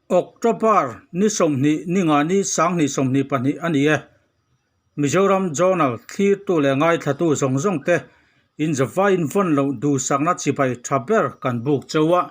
October ni 20 ni nga ni 20 22 a ni e. Mizoram Journal thlirtu leh ngaithlatu zawng zawng te in zavaiin vawn loh duhsakna chibai tha ber kan buk cheu a,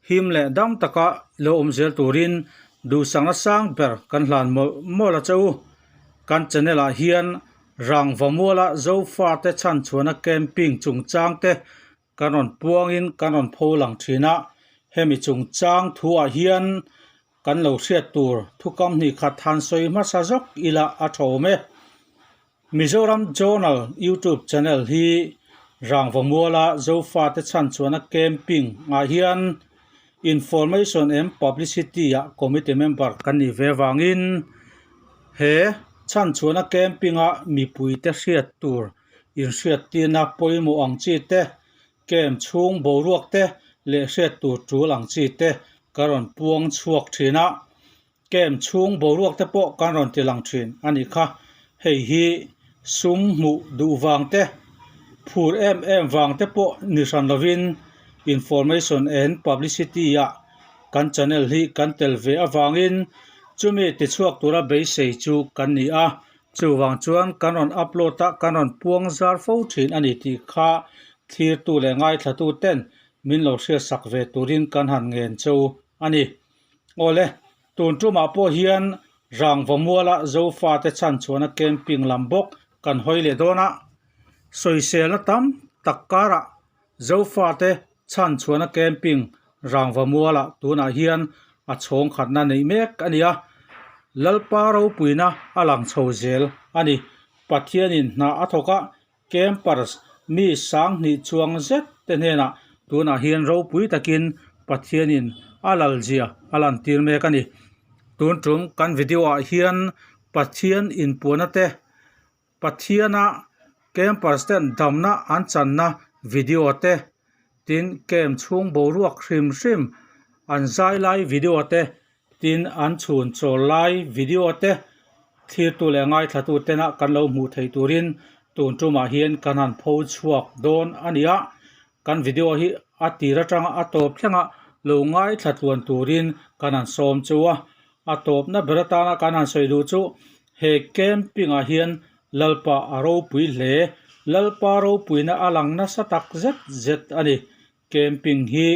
him leh dam taka lo awm zel turin duhsakna sang ber kan hlan mawlh mawlh a che u. Kan channel ah hian Rangvamuala Zofate chhanchhuahna camping chungchang te Kan rawn puangin kan rawn pho lang thin a, hemi chungchang thuah hian kan lo hriat tur thukam hnih khat han sawi hmasa zawk ila a tha awm e. Mizoram Journal YouTube channel hi Rangvamuala Zofate chhanchhuahna camping ah hian Information and Publicity ah committee member kan nih ve vangin he chhanchhuahna camping a mipuite hriat tur inhriattirna pawimawh ang chi te, camp chhung boruak te leh hriat tur tul ang chi te ka rawn puang chhuak thin a, camp chhung boruak te pawh kan rawn ti lang thin a nih kha. Hei hi sum hmuh duh vang te, phur em em vang te pawh ni hran lovin Information and Publicity ah kan channel hi kan tel ve avangin chumi tichhuak tura beisei chu kan ni a. Chuvang chuan kan rawn upload a, kan rawn puang zar fo thin a ni tih kha thlirtu leh ngaithlatu ten min lo hriatsak ve turin kan han ngen cheu a ni. Awle, tun tumah pawh hian Rangvamuala Zofate chhanchhuahna camping lam bawk kan hawi leh dawn a, sawiselna tam tak karah Zofate chhanchhuahna camping Rangvamuala tunah hian a chhawng khatna neih mek a ni a, Lalpa ropuina a lang chho zel a ni. Pathianin hna a thawk a, campers mi sanghnih chuang zet te hnenah tunah hian ropui takin Pathianin a lalzia a lantir mek a ni. Tun tum kan video ah hian Pathian inpuahna te Pathiana campers ten damna an channa video te tin camp chhung boruak hrim hrim an zai lai video te tin an chhun chawl lai video te thlirtu leh ngaithlatu tena kan lo hmuh theih turin tun tumah hian kan han pho chhuak dawn a ni a kan video hi a tir atanga a tawp thlengah lo ngaithla tluan turin kan han sawm chu a A tawpna ber atana kan han sawi duh chu he camping ah hian Lalpa a ropui hle. Lalpa ropuina a lang nasa tak zet zet a ni. Camping hi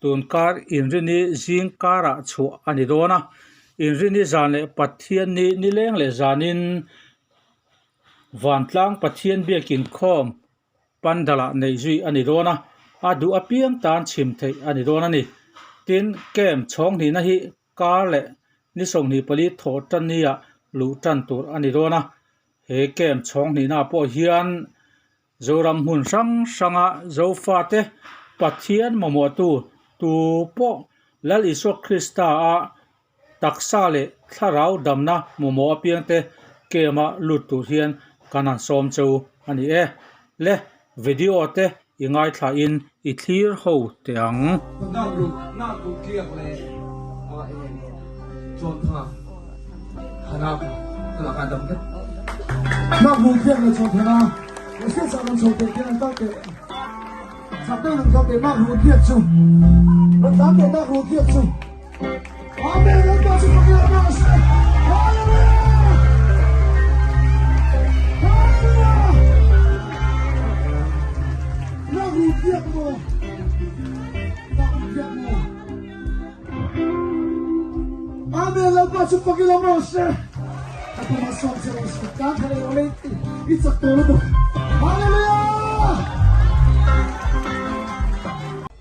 tunkar inrini zing karah chhuah a ni dawn a. Inrini zan leh Pathianni nileng leh zanin Vantlang Pathian biakin khawm Pandal-ah neih zui a ni dawn a, a duh apiang tan chhim theih a ni dawn a ni. Tin, camp chhawng hnihna hi kar leh ni 24 thawh tan nia luh tan tur a ni dawn a. He camp chhawng hnihna pawh hian Zoram hmun hrang hranga Zofate Pathian mamawhtu tu pawh Lal Isua Krista-a Taksa leh thlarau damna mamawh apiangte camp-a lut tur hian kan han sawm cheu a ni e. Le video te i ngaithlain i thlir ho teh ang.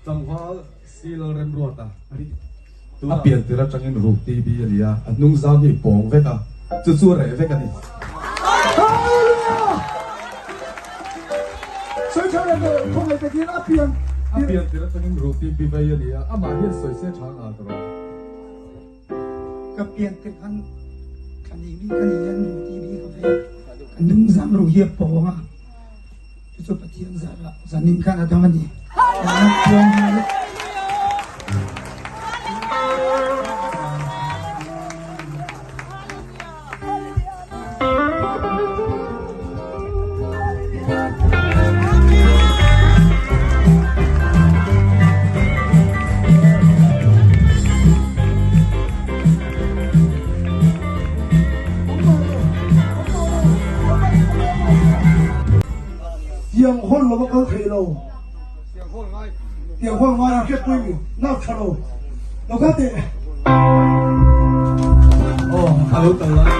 Tlangval Si Lalremruata a pian tir atangin ruk TB a ni a, a hnung zau hi pawng vek a, chu chu reh vek a ni. A pian tir atangin ruk TB vei a ni a, amah hian sawi se tha nghal ta rawh. Ka pian tir khan ka ni mi ka ni hian ruk TB ka vei a, ka hnung zam ruh hi a pawng a. Chu chu Pathian zarah zanin khan a dam a ni. Tiang hawl lo a kal thei lo. Tiang hawl ngai a hriatpui mi nau tha lo. Lo kal teh. Aw a lo kal lai.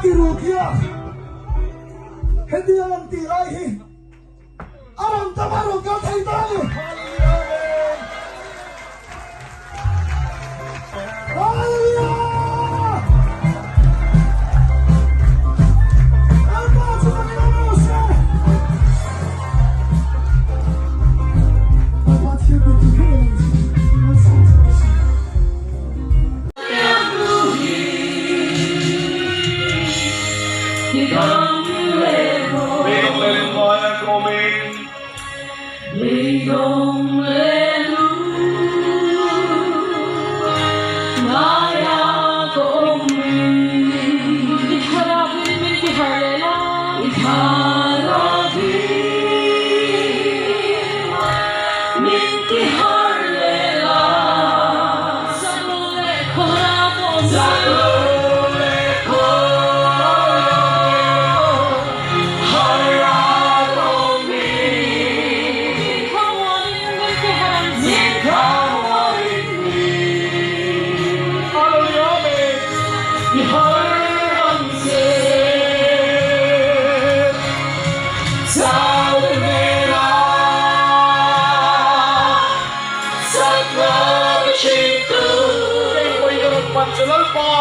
Hallelujah! Hetiang an tih lai hi A rawn tam a rawn kal thei ta a ni. Hallelujah! Lalpa chu kan lawm rawh se. Lalpa thiam mi tu ber ang che. Malsawm che rawh se.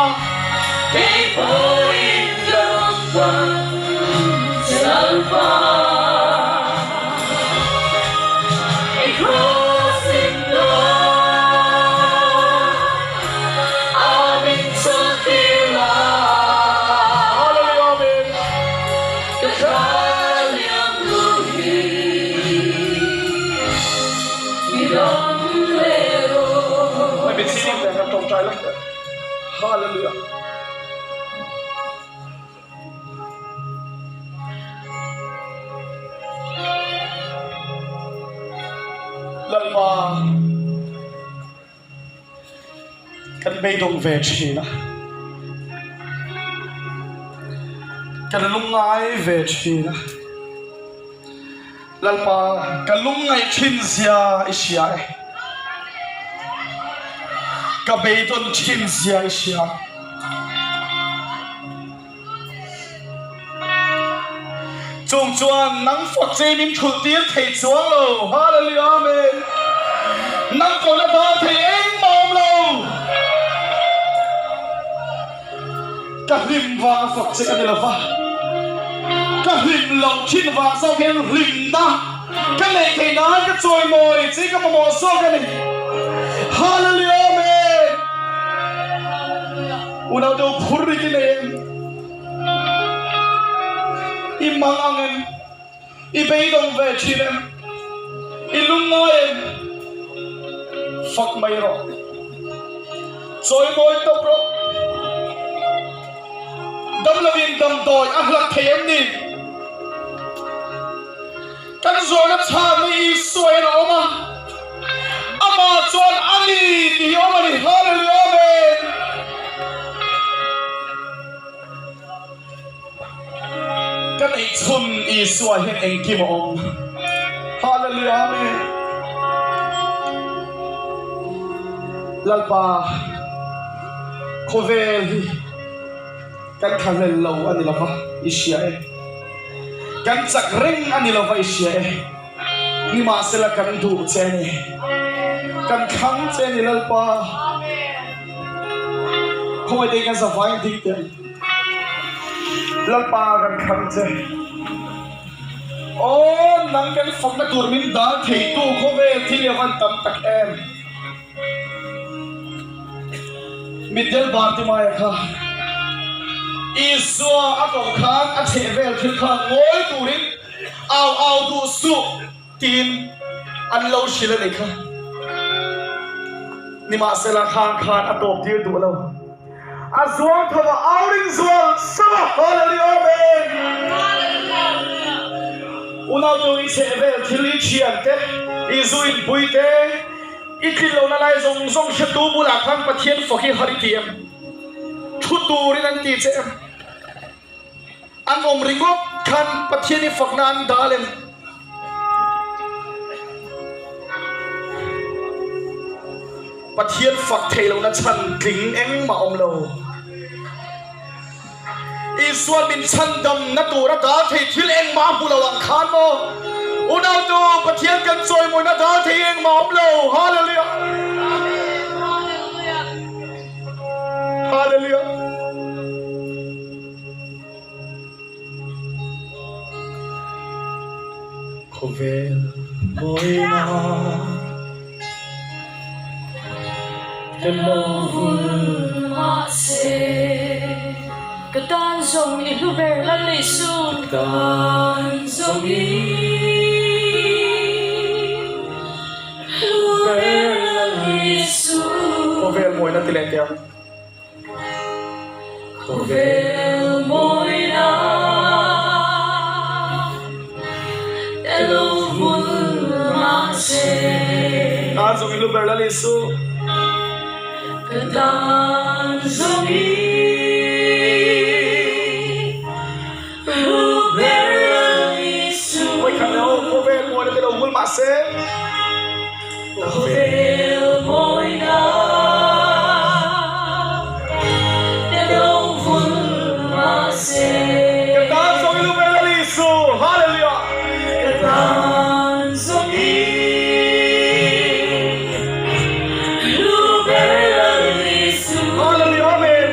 Lalpa kan beidawng ve thin a, kan lungngai ve thin a, Lalpa ka lungngaih thin zia i hria e, ka beidawn thin zia i hria. Chung chuan nang fawt che min thulh tir thei chuang lo. Hallelujah Amen. Nang kawna dal thei engmah awm lo. Ka hlim vang a fawt che ka ni lo va. Ka hlim loh thin vang zawk hian hlimna ka neih theih nan ka chawimawi che ka mamawh zawk a ni. Hallelujah Amen. Unau deuh phur rik i nei em? I mang ang em? I beidawng ve thin em? I lungngai em? Fak mai rawh. Chawimawi tawp rawh. Damloin damdawi a hlat thei em ni? Kan zawhna chhanna Isua in a awm a, amah chuan a ni tih hi awm a ni. Hallelujah Amen. Ka neih chhun Isua hian engkim a awm. Hallelujah Amen. Lalpa khawvel hi kan thlahlel lo a ni lova i hria e. Kan chak reng a ni lova i hria e. Nimahsela kan duh che a ni. Kan thlang che a ni Lalpa. Khawngaih te kan zavai dik teh. Lalpa kan thlang che. Aw, nang kan fakna tur min dal theitu khawvel thil i avan tam tak em. Mitdel Bartimaia kha Isua a koh khan a chhehvel thil kha ngawi turin au au duh suh tiin an lo hrilh a nih kha. Nimahsela khang khan a tawp tir duh lo. A zuang tho a au ring zual sap a, Hallelujah Amen! Unau tu i chhehvel thil i thian te, i zu inpui te, i tlin lohna lai zawng zawng hretu bulah khan Pathian fak hi har i ti em? Thu turin an ti che em? An awm ringawt khan Pathian i fakna an dal em? Pathian fak theih lohna chhan tling engmah awm lo. Isuan min chhandamna tura dal thei thil engmah a hmu lo ang khan maw? Unautu, Pathian kan chawimawina dal thei engmah awm lo. Hallelujah! Hallelujah! Khawvel mawina ka lo vul mahse ka tan zawng i hlu ber Lal Isu. Ka tan zawng i hlu ber Lal Isu. Khawvel mawina ti leh teh ang. Khawvel mawina te lo vul mahse. Tan zawng i hlu ber Lal Isu. Ka tan zawng i hlu ber Lal Isu. Vawikhat leh aw khawvel mawina te lo vul mahse. Khawvel mawina te lo vul mahse. Ka tan zawng i lu ber Lal Isu, Hallelujah. Ka tan zawng i lu ber Lal Isu. Hallelujah, Amen.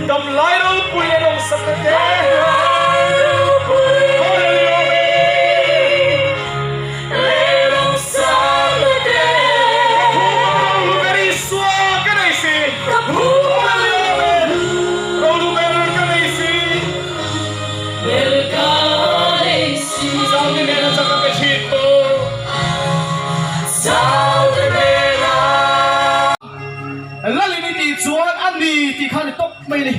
Dam lai ropui leh lawmsakna te. Hallelujah, Amen. Lalin i tih chuan a ni tih kha ni tawp mai a ni.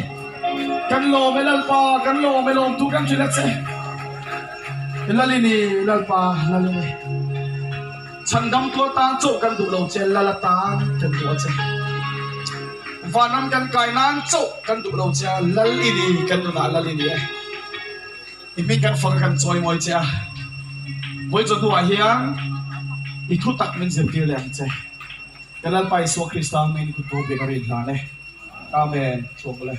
Kan lawm e Lalpa, kan lawm e lawmtu kan hrilh a che. Lalini, Lalpa, Lalini. Chhandam tu atan chauh kan duh lo che, Lal atan kan duh a che. Vanram kan kai nan chauh kan duh lo che a, Lal i ni, kan nunah Lal i ni e. I hming kan fak a kan chawimawi che a. Vawi chaw hnuah hian i thu tak min zirtir leh ang che. Ka Lalpa Isua Krista hmingin i kut ropui ka rin hlan e. Amen. Chhuak ule.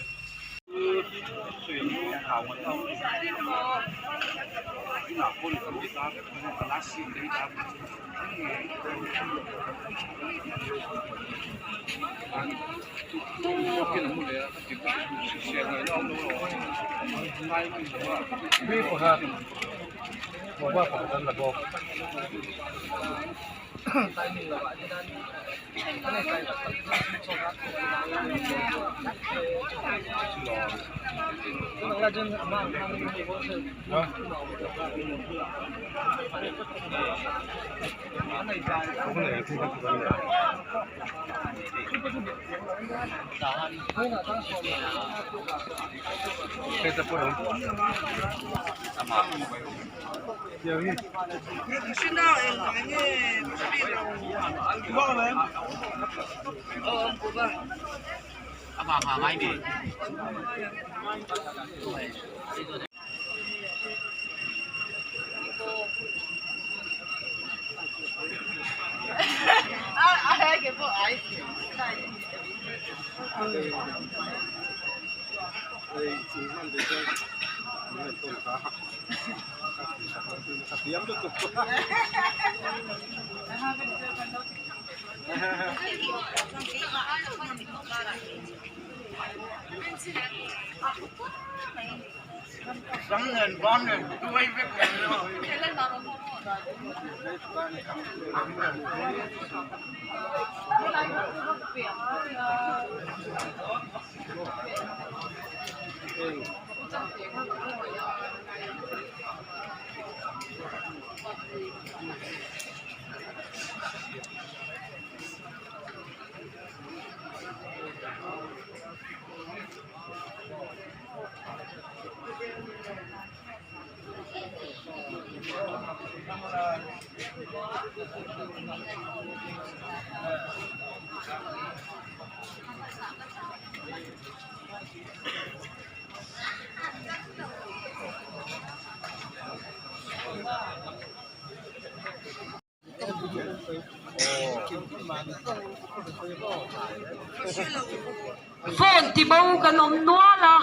Phone ti bo kan awm nual a,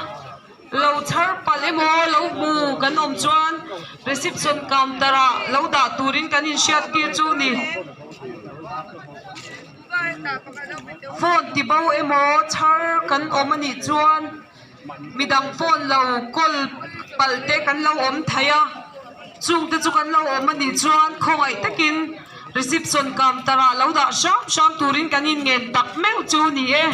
lo chhar palh emaw lo hmu kan awm chuan reception counter ah lo dah turin kan inhriat tir chu ni. Phone ti bo emaw chhar kan awm a nih chuan. Midang phone lo call palh te kan lo awm thei a, chungte chu kan lo awm a nih chuan khawngaih takin reception counter ah lo dah hram hram turin kan inngen tak meuh chu ni e.